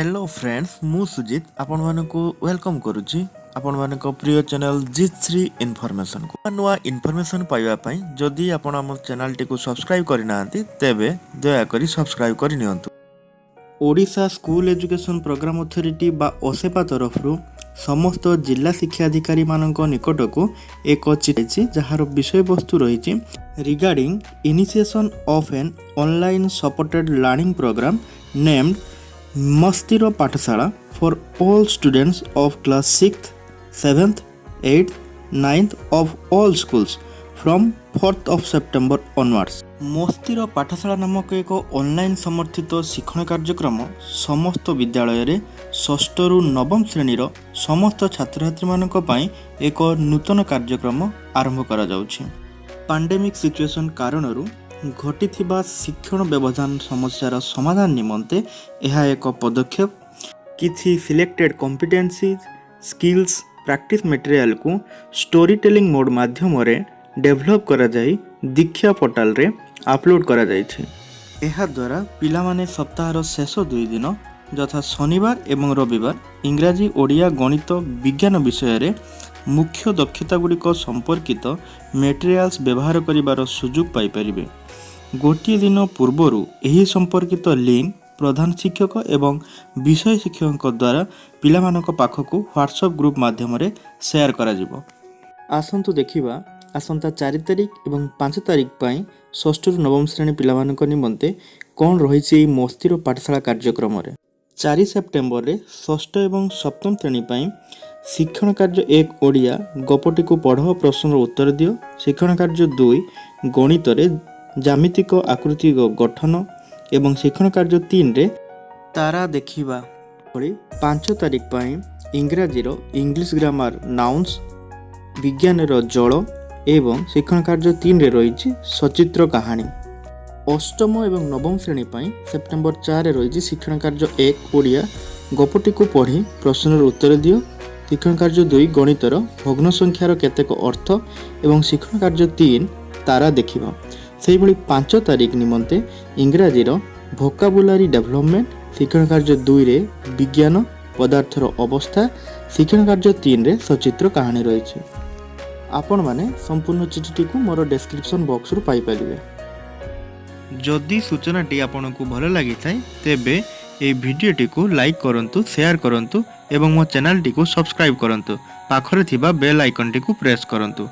Hello friends, ମୁଁ ସୁଜିତ ଆପଣମାନଙ୍କୁ welcome କରୁଛି ଆପଣମାନଙ୍କ ପ୍ରିୟ ଚ୍ୟାନେଲ୍ ଜିତ୍ ଶ୍ରୀ ଇନଫର୍ମେସନ୍କୁ। ନୂଆ ନୂଆ ଇନଫର୍ମେସନ୍ ପାଇବା ପାଇଁ ଯଦି ଆପଣ ଆମ ଚ୍ୟାନେଲ୍ଟିକୁ ସବସ୍କ୍ରାଇବ୍ କରିନାହାନ୍ତି, ତେବେ ଦୟାକରି ସବସ୍କ୍ରାଇବ୍ କରିନିଅନ୍ତୁ। Odisha school education programme authority ବା ଓସେପା ତରଫରୁ ସମସ୍ତ ଜିଲ୍ଲା ଶିକ୍ଷାଧିକାରୀମାନଙ୍କ ନିକଟକୁ ଏକ ଚିଠି, ଯାହାର ବିଷୟବସ୍ତୁ ରହିଛି "Regarding initiation of an online supported learning program named ମସ୍ତିର Pathshala for all students of class 6th, 7th, 8th, 9th of all schools from 4th of September onwards." ମସ୍ତିର ପାଠଶାଳା ନାମକ ଏକ ଅନଲାଇନ୍ ସମର୍ଥିତ ଶିକ୍ଷଣ କାର୍ଯ୍ୟକ୍ରମ ସମସ୍ତ ବିଦ୍ୟାଳୟରେ ଷଷ୍ଠରୁ ନବମ ଶ୍ରେଣୀର ସମସ୍ତ ଛାତ୍ରଛାତ୍ରୀମାନଙ୍କ ପାଇଁ ଏକ ନୂତନ କାର୍ଯ୍ୟକ୍ରମ ଆରମ୍ଭ କରାଯାଉଛି। ପାଣ୍ଡେମିକ୍ ସିଚୁଏସନ୍ କାରଣରୁ ଘଟିଥିବା ଶିକ୍ଷଣ ବ୍ୟବଧାନ ସମସ୍ୟାର ସମାଧାନ ନିମନ୍ତେ ଏହା ଏକ ପଦକ୍ଷେପ। କିଛି ସିଲେକ୍ଟେଡ୍ କମ୍ପିଟେନ୍ସିଜ୍, ସ୍କିଲ୍ସ, ପ୍ରାକ୍ଟିସ୍ ମେଟେରିଆଲକୁ ଷ୍ଟୋରି ଟେଲିଂ ମୋଡ଼୍ ମାଧ୍ୟମରେ ଡେଭଲପ୍ କରାଯାଇ ଦୀକ୍ଷା ପୋର୍ଟାଲରେ ଅପଲୋଡ଼ କରାଯାଇଛି। ଏହାଦ୍ୱାରା ପିଲାମାନେ ସପ୍ତାହର ଶେଷ 2 ଦିନ ଯଥା ଶନିବାର ଏବଂ ରବିବାର ଇଂରାଜୀ, ଓଡ଼ିଆ, ଗଣିତ, ବିଜ୍ଞାନ ବିଷୟରେ ମୁଖ୍ୟ ଦକ୍ଷତା ଗୁଡ଼ିକ ସମ୍ପର୍କିତ ମେଟେରିଆଲ୍ସ ବ୍ୟବହାର କରିବାର ସୁଯୋଗ ପାଇପାରିବେ। ଗୋଟିଏ ଦିନ ପୂର୍ବରୁ ଏହି ସମ୍ପର୍କିତ ଲିଙ୍କ ପ୍ରଧାନ ଶିକ୍ଷକ ଏବଂ ବିଷୟ ଶିକ୍ଷକଙ୍କ ଦ୍ୱାରା ପିଲାମାନଙ୍କ ପାଖକୁ ହ୍ୱାଟ୍ସଆପ୍ ଗ୍ରୁପ୍ ମାଧ୍ୟମରେ ସେୟାର କରାଯିବ। ଆସନ୍ତୁ ଦେଖିବା, ଆସନ୍ତା 4 ତାରିଖ ଏବଂ 5 ତାରିଖ ପାଇଁ ଷଷ୍ଠରୁ ନବମ ଶ୍ରେଣୀ ପିଲାମାନଙ୍କ ନିମନ୍ତେ କ'ଣ ରହିଛି ଏହି ମସ୍ତିର ପାଠଶାଳା କାର୍ଯ୍ୟକ୍ରମରେ। 4 ସେପ୍ଟେମ୍ବରରେ ଷଷ୍ଠ ଏବଂ ସପ୍ତମ ଶ୍ରେଣୀ ପାଇଁ ଶିକ୍ଷଣ କାର୍ଯ୍ୟ 1, ଓଡ଼ିଆ, ଗପଟିକୁ ପଢ଼, ପ୍ରଶ୍ନର ଉତ୍ତର ଦିଅ। ଶିକ୍ଷଣ କାର୍ଯ୍ୟ 2, ଗଣିତରେ ଜ୍ୟାମିତିକ ଆକୃତି ଗଠନ ଏବଂ ଶିକ୍ଷଣ କାର୍ଯ୍ୟ 3ରେ ତାରା ଦେଖିବା ଭଳି। 5 ତାରିଖ ପାଇଁ ଇଂରାଜୀର ଇଂଲିଶ ଗ୍ରାମାର, ନାଉନ୍ସ, ବିଜ୍ଞାନର ଜଳ ଏବଂ ଶିକ୍ଷଣ କାର୍ଯ୍ୟ 3ରେ ରହିଛି ସଚିତ୍ର କାହାଣୀ। ଅଷ୍ଟମ ଏବଂ ନବମ ଶ୍ରେଣୀ ପାଇଁ ସେପ୍ଟେମ୍ବର 4ରେ ରହିଛି ଶିକ୍ଷଣ କାର୍ଯ୍ୟ 1, ଓଡ଼ିଆ, ଗପଟିକୁ ପଢ଼ି ପ୍ରଶ୍ନର ଉତ୍ତର ଦିଅ। ଶିକ୍ଷଣ କାର୍ଯ୍ୟ 2, ଗଣିତର ଭଗ୍ନ ସଂଖ୍ୟାର କେତେକ ଅର୍ଥ ଏବଂ ଶିକ୍ଷଣ କାର୍ଯ୍ୟ 3, ତାରା ଦେଖିବା। ସେହିଭଳି 5 ତାରିଖ ନିମନ୍ତେ ଇଂରାଜୀର ଭୋକାବୁଲାରୀ ଡେଭଲପମେଣ୍ଟ, ଶିକ୍ଷଣ କାର୍ଯ୍ୟ 2ରେ ବିଜ୍ଞାନ, ପଦାର୍ଥର ଅବସ୍ଥା, ଶିକ୍ଷଣ କାର୍ଯ୍ୟ 3ରେ ସଚିତ୍ର କାହାଣୀ ରହିଛି। ଆପଣମାନେ ସମ୍ପୂର୍ଣ୍ଣ ଚିଠିଟିକୁ ମୋର ଡେସ୍କ୍ରିପସନ୍ ବକ୍ସରୁ ପାଇପାରିବେ। ଯଦି ସୂଚନାଟି ଆପଣଙ୍କୁ ଭଲ ଲାଗିଥାଏ, ତେବେ ଏହି ଭିଡ଼ିଓଟିକୁ ଲାଇକ୍ କରନ୍ତୁ, ସେୟାର କରନ୍ତୁ ଏବଂ ମୋ ଚ୍ୟାନେଲଟିକୁ ସବସ୍କ୍ରାଇବ୍ କରନ୍ତୁ। ପାଖରେ ଥିବା ବେଲ୍ ଆଇକନ୍ଟିକୁ ପ୍ରେସ୍ କରନ୍ତୁ।